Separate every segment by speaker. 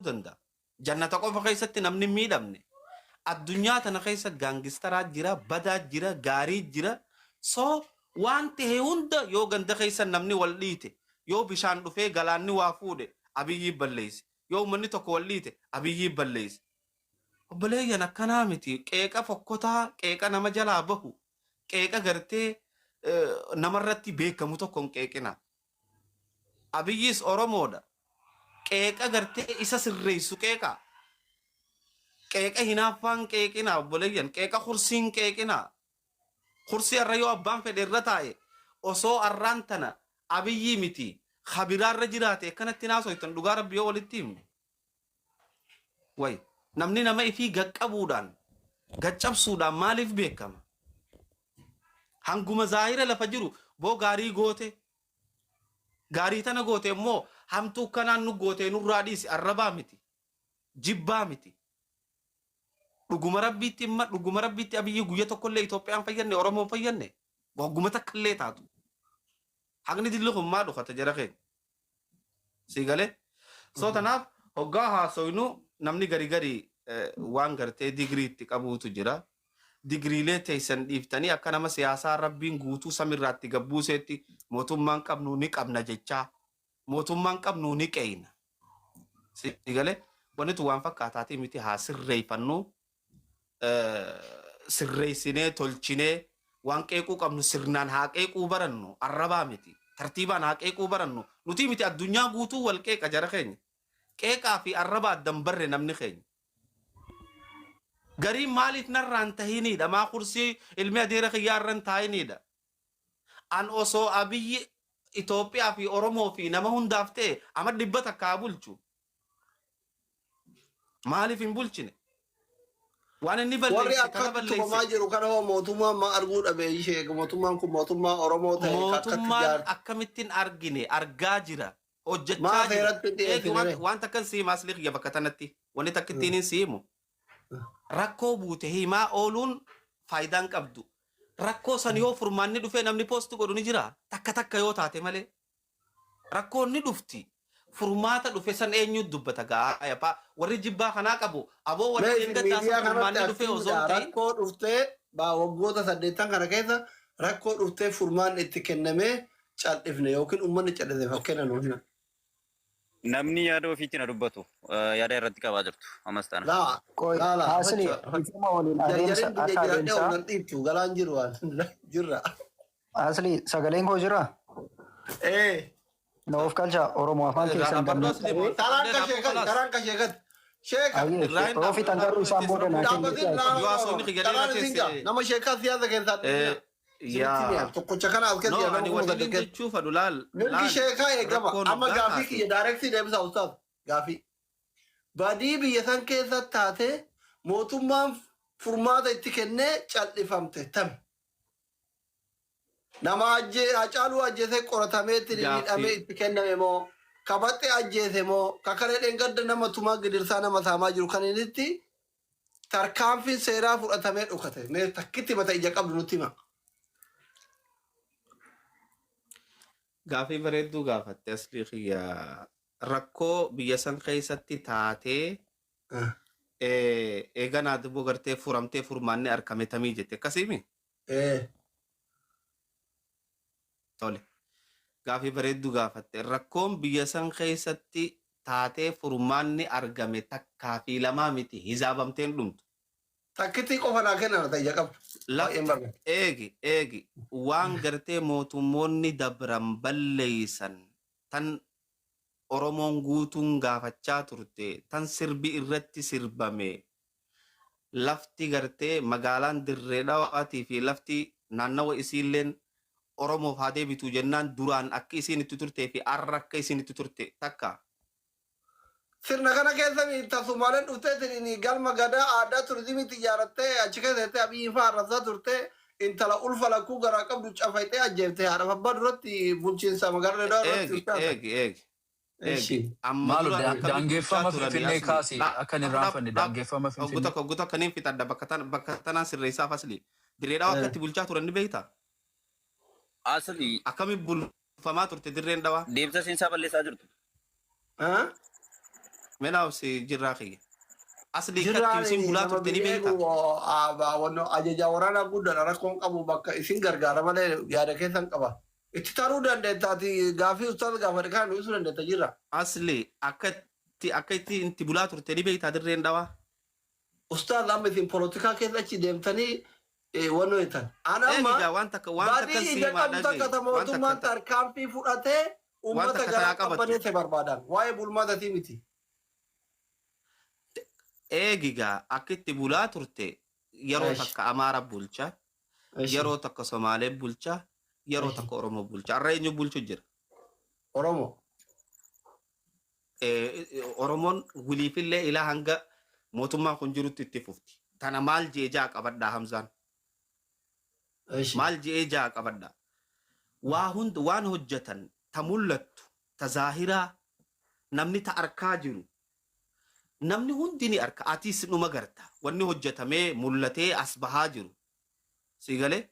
Speaker 1: danda'a. Jannata qofa keessatti namni hin miidhamne. Addunyaa tana keessa gaangistaraa jira, badaa jira, gaarii jira. So waan tahe hunda yoo ganda keessa namni wal dhiite, yoo bishaan dhufee galaanni waa fuudhe Abiyyii balleesse. Yoo uummanni tokko wal dhiite Abiyyii balleesse. Obboleeyyan akkanaa miti. Qeeqa fokkotaa, qeeqa nama jalaa bahu, qeeqa gartee namarratti beekamu tokko hin qeeqina. Abiyyis Oromoodha. Qeeqa gartee isa sirreessu qeeqa. Qeeqa hinaaffaan qeeqina obboleeyyan. Qeeqa kursiin qeeqina. Kursii arra yoo abbaan fedhe irra taa'e osoo arraan tana Abiyyii miti ka biraa irra jiraate akkanatti hin haasoytan dhugaa rabbi yoo walitti himne. Way namni nama ifii gaqqabuudhaan gaccabsuudhaan maaliif beekama? Hanguma zaahira lafa jiru boo gaarii goote gaarii tana goote immoo hamtuu kanaan nu gootee nurraa dhiisi arrabaa miti jibbaa miti. Dhuguma rabbiitti imma dhuguma rabbiitti Abiyyi guyya tokkollee Itoophiyaan fayyanne Oromoon fayyanne wagguma takka illee taatu. Haqni dilli kun maa dhokata jara keenya. Sii galee? So tanaaf hoggaa haasoynu namni gari gari waan gartee digrii itti qabuutu jira. Digriilee teessan dhiiftanii akka nama siyaasaa rabbiin guutuu samirraatti gabbuuseetti mootummaan qabnu ni qabna jechaa mootummaan qabnu ni qeeyna. Sii galee? Wanni tun waan fakkaataatii miti haa sirreeffannu sirreessinee tolchinee waan qeequu qabnu sirnaan haa qeequu barannu arrabaa miti tartiibaan haa qeequu barannu nutii miti addunyaa guutuu wal qeeqa jara keenya qeeqaa fi arraba addan barre namni keenya gariin maaliif narraan tahiniidha maa kursii ilmi adeera kiyyaa irran taa'iniidha an osoo Abiyyi Itoophiyaa fi Oromoo fi nama hundaaf ta'e ama 100 haa bulchu Maaliif hin bulchine? Waan inni
Speaker 2: Warri
Speaker 1: balleesse kana
Speaker 2: akkatti
Speaker 1: balleesse.
Speaker 2: tumamaa jiru kana hoo mootummaan maa arguu dhabe ishee mootummaan kun mootummaa Oromoo ta'e ka akkatti
Speaker 1: Mootummaan
Speaker 2: jaar
Speaker 1: akkamittiin argine argaa jira hojjechaa
Speaker 2: maa
Speaker 1: jira.
Speaker 2: seeratti hin
Speaker 1: Eegi
Speaker 2: dhiyeessine
Speaker 1: waan
Speaker 2: ree?
Speaker 1: waan takkan si hima asli kiyya bakka tanatti wanni takkittiin hin si himu. Rakkoo buute himaa ooluun faayidaan qabdu. Rakkoo san yoo furmaanni dhufee namni post godhu ni jira takka takka yoo taate malee. Rakkoon ni dhufti. Furmaata dhufe san eenyuut dubbata gaa ayapaa warri jibbaa kanaa qabu aboo warri
Speaker 2: Mee isin
Speaker 1: dheengaddaa san
Speaker 2: miidiyaa kanatti
Speaker 1: furmaanni dhufee osoo
Speaker 2: aktiividha.
Speaker 1: hin ta'in
Speaker 2: Rakkoo dhuftee baa waggoota saddeettan kana keessa rakkoo dhuftee furmaanni itti kennamee cal'ifne yookiin uummanni cal'ise fakkeenya nuuf hima.
Speaker 3: Namni yaada ofiitti na dubbatu yaada irratti qabaa jirtu ammas taana.
Speaker 2: Laa
Speaker 4: Qoy
Speaker 2: laa laa
Speaker 4: Asli
Speaker 2: facha
Speaker 4: dhiifama waliin adeemsa
Speaker 2: jarjarin biyya
Speaker 4: akka
Speaker 2: jiraadhee
Speaker 4: adeemsaa
Speaker 2: ol nan dhiibtu galaan jiru waan jirra.
Speaker 4: Asli sagaleen koo jiraa?
Speaker 2: Ee.
Speaker 4: Na of kalcha Oromoo afaan
Speaker 1: irraa
Speaker 4: keessan
Speaker 1: dhaabbadhu
Speaker 4: damma
Speaker 1: asli moo
Speaker 2: Taraan
Speaker 1: illee
Speaker 2: ka
Speaker 1: dhaabbuu
Speaker 2: sheekan
Speaker 1: kalaas.
Speaker 2: taraan ka sheekan sheeka.
Speaker 4: Ayyee
Speaker 1: Irraa hin
Speaker 4: yoo
Speaker 1: dhaabbu
Speaker 4: fixan
Speaker 1: irraa
Speaker 4: garuu
Speaker 1: dhaabbuu
Speaker 4: isaan
Speaker 1: itti
Speaker 4: booda naa kenni
Speaker 2: Dhaabbatin
Speaker 4: siyaasa.
Speaker 2: laa
Speaker 1: Yoo haasofni kiyya
Speaker 2: taraan
Speaker 1: dheeraa
Speaker 2: isin gaa
Speaker 1: teesse
Speaker 2: nama sheekaa siyaasa keessaa dhiisina. Isinitti
Speaker 1: yaa
Speaker 2: mi'a tokkocha kana as keessa
Speaker 1: no
Speaker 2: nama
Speaker 1: ani
Speaker 2: kuma
Speaker 1: waliin
Speaker 2: saddeet keessa.
Speaker 1: jechuu fadhu laal
Speaker 2: Mirgi
Speaker 1: laal
Speaker 2: sheekaa eegama.
Speaker 1: rakkoon
Speaker 2: Amma
Speaker 1: hoggaa
Speaker 2: gaafii
Speaker 1: taate
Speaker 2: kiyya daayireektii deebisa ustaaz. Gaafii. Badii biyya san keessa taate mootummaan furmaata itti kennee cal'ifamte tami. Nama ajjee Hacaaluu ajjeesee qoratamee itti hidhamee
Speaker 1: gaaffii
Speaker 2: itti kenname moo ka Baxxee ajjeese moo ka kalee dheengadda nama tumaa gidirsaa nama saamaa jiru kan inni tarkaanfiin seeraa fudhatamee dhokate. Mee takkitti mata ija qabdu nutti hima.
Speaker 1: Gaafii bareedduu gaafatte aslii kiyya rakkoo biyya san keessatti taatee eeganaa duboo gartee furamtee furmaanni argame tamii jette akkasiimi?
Speaker 2: Ee.
Speaker 1: Tole. Gaafii bareedduu gaafatte. Rakkoon biyya san keessatti taatee furmaanni argame takkaa fi lamaa miti hizaabamteen dhumtu.
Speaker 2: Takkittii qofa naa kenna ta ija qabdu. Baay'een
Speaker 1: Lafti
Speaker 2: barbaada.
Speaker 1: eegi eegi waan gartee mootummoonni dabran balleeysan tan Oromoon guutuun gaafachaa turte tan sirbi irratti sirbame lafti gartee magaalaan Dirree Dhawaatii fi lafti naannawa isiilleen Oromoof haa deebituu jennaan duraan akki isiin itti turtee fi arra akka isiin itti turte takka.
Speaker 2: Sirna kana keessa ta Sumaaleen dhufteetiin galma gadaa aadaa turizimiitti ijaarattee achi keessa jettee Abiyyiin fa'aa arrabsaa turte intala ulfa lakkuu garaa qabdu cafayxee ajjeefte haadhaaf abbaa duratti bulchiinsa magaalaa Dirree Dhawaa irratti
Speaker 1: Eegi
Speaker 2: ustaaza.
Speaker 1: eegi eegi eegi
Speaker 2: Eshi.
Speaker 1: amma
Speaker 5: Maalo
Speaker 1: duraan akkamitti bulchaa
Speaker 5: daangeffama
Speaker 1: turani
Speaker 5: Finfinnee
Speaker 1: asli
Speaker 5: kaasi akka hin
Speaker 1: dhaab
Speaker 5: irraanfanne
Speaker 1: dhaab
Speaker 5: daangeffama
Speaker 1: oggu
Speaker 5: Finfinnee.
Speaker 1: tokko oggu tokko niin fixadha bakka tan bakka tanaan sirreessaa fasli Dirree Dhawaa akkatti bulchaa turan ni beektaa?
Speaker 3: Asli
Speaker 1: Akkamitti bulfamaa turte Dirreen Dhawaa?
Speaker 3: deemsa seensaa balleessaa jirtu.
Speaker 2: Ah?
Speaker 1: Mee naa obsi jirraa kiyya. Aslii
Speaker 2: Jirraan
Speaker 1: katti isin bulaa
Speaker 2: nama
Speaker 1: turte ni
Speaker 2: biyya
Speaker 1: beektaa?
Speaker 2: eegu ajaja waraanaa guddaadha rakkoon qabu bakka isin gargaara malee yaada keessan qaba. Itti taruu dandeetta ati gaafii ustaaz gaafadhe kana nu ibsuu dandeetta jirra.
Speaker 1: Asli akka itti akka itti inti bulaa turte ni beektaa Dirreen Dhawaa?
Speaker 2: Ustaaz, amma isin polotikaa keessa achi deemtanii wanno jettan. An amma
Speaker 1: Eegigaa waan takka waan takka
Speaker 2: badii ija
Speaker 1: siimaa
Speaker 2: qabdu takka
Speaker 1: dhagaye
Speaker 2: ta
Speaker 1: waan
Speaker 2: mootummaan
Speaker 1: takka
Speaker 2: tarkaanfii fudhatee
Speaker 1: waan
Speaker 2: uummata
Speaker 1: takka
Speaker 2: garaa
Speaker 1: tanaa qabattu.
Speaker 2: qabbaneesse barbaadan. Waa'ee bulmaatatii miti.
Speaker 1: Eegigaa akka itti bulaa turte yeroo takka Amaara bulcha, yeroo takka Somaalee bulcha, yeroo takka Oromoo bulcha. Har'a eenyu bulchu jira?
Speaker 2: Oromoo.
Speaker 1: Oromoon wiliifillee ilaa hanga mootummaan kun jirutti itti fufti. Tana maal jee jaa qabadhaa Hamzaan? Maal je'ee jaa qabadhaa? Waa hunda waan hojjetan ta mul'attu, ta zaahiraa, namni ta arkaa jiru. Namni hundi ni arka. Atis numa garta. Wanni hojjetamee mul'atee as bahaa jiru. Si galee?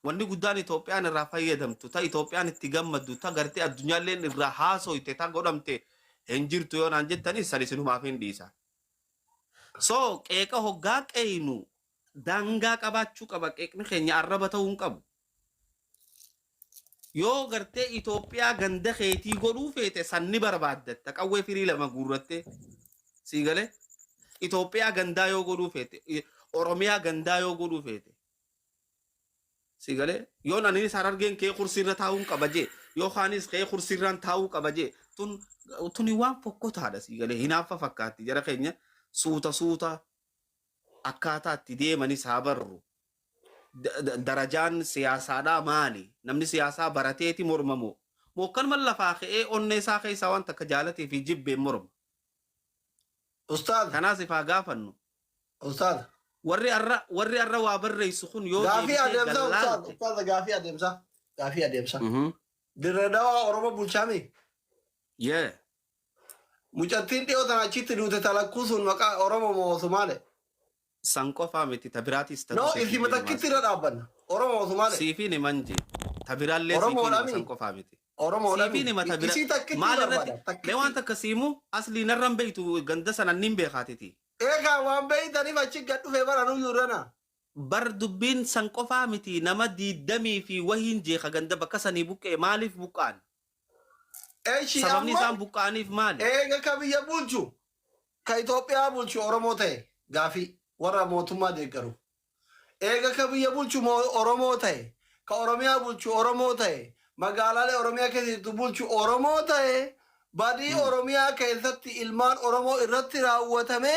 Speaker 1: Wanni guddaan Itoophiyaan irraa fayyadamtu, ta Itoophiyaan itti gammaddu, ta gartee addunyaalleen irraa haasoyte, ta godhamte hin jirtu yoo naan jettanii san isinumaaf hin dhiisa. So qeeqa hoggaa qeeynu daangaa qabaachuu qaba. Qeeqni keenya arraba ta'uu hin qabu. Yoo gartee Itoophiyaa ganda keetii godhuu feete sanni barbaaddatta qawwee firii lama guurrattee, sii galee? Itoophiyaa gandaa yoo godhuu feete, Oromiyaa gandaa yoo godhuu feete, sii galee? Yoon aninis Harargeen kee kursiirra taa'uun qaba jee, yookaanis kee kursiirraan taa'uu qaba jee, tun tuni waan fokkotaadha, sii galee? Hinaaffa fakkaatti. Jara keenya, suuta suuta akkaataa itti deemanis haa barru. Darajaan siyaasaadhaa maali? Namni siyaasaa barateeti mormamoo? Moo akkanuma lafaa ka'ee onnee isaa keessaa waan takka jaalatee fi jibbeen morma?
Speaker 2: Ustaaz.
Speaker 1: Kanaas ifaa gaafannu.
Speaker 2: Ustaaz.
Speaker 1: Warri arra waa barreessu kun yoo
Speaker 2: Gaafii
Speaker 1: deebitee
Speaker 2: adeemsa ustaaz.
Speaker 1: gallaalte.
Speaker 2: Ustaaz, gaafii adeemsa. Gaafii adeemsa. Dirree Dawaa Oromoo bulchaami.
Speaker 1: Yee.
Speaker 2: Mucattiin dhiyoo tana achitti duute talakkuu sun maqaa Oromoo moo Somaale?
Speaker 1: San qofaa miti, ta biraatis ta
Speaker 2: No,
Speaker 1: siif
Speaker 2: isima
Speaker 1: hin
Speaker 2: takkitti irra dhaabbanna. Oromoo moo Somaale?
Speaker 1: Siifiin himan jee. Ta biraallee siifiin hima,
Speaker 2: Oromoodhaami.
Speaker 1: san qofaa miti.
Speaker 2: Oromoodhaami.
Speaker 1: Siifiin hima ta bira.
Speaker 2: Isii takkitti
Speaker 1: Maal irratti?
Speaker 2: barbaada.
Speaker 1: Mee waan takka siimu aslii narran beektu ganda sana nin beekaatiti.
Speaker 2: Eegaa waan beeytaniif achi gad dhufee bara nuyyuu irrana.
Speaker 1: Bar dubbiin san qofaa miti, nama 20 fi wahiin jeeka ganda bakka sanii buqqee. Maaliif buqqa'an?
Speaker 2: Eeshi
Speaker 1: Sababni
Speaker 2: amma
Speaker 1: isaan buqqa'aniif maali?
Speaker 2: Eega ka biyya bulchu, ka Itoophiyaa bulchu Oromoo ta'e, gaafii warra mootummaa deeggaru. Eega ka biyya bulchu Oromoo ta'e, ka Oromiyaa bulchu Oromoo ta'e, magaalaalee Oromiyaa keessatti bulchu Oromoo ta'e, badii Oromiyaa keessatti ilmaan Oromoo irratti raawwatame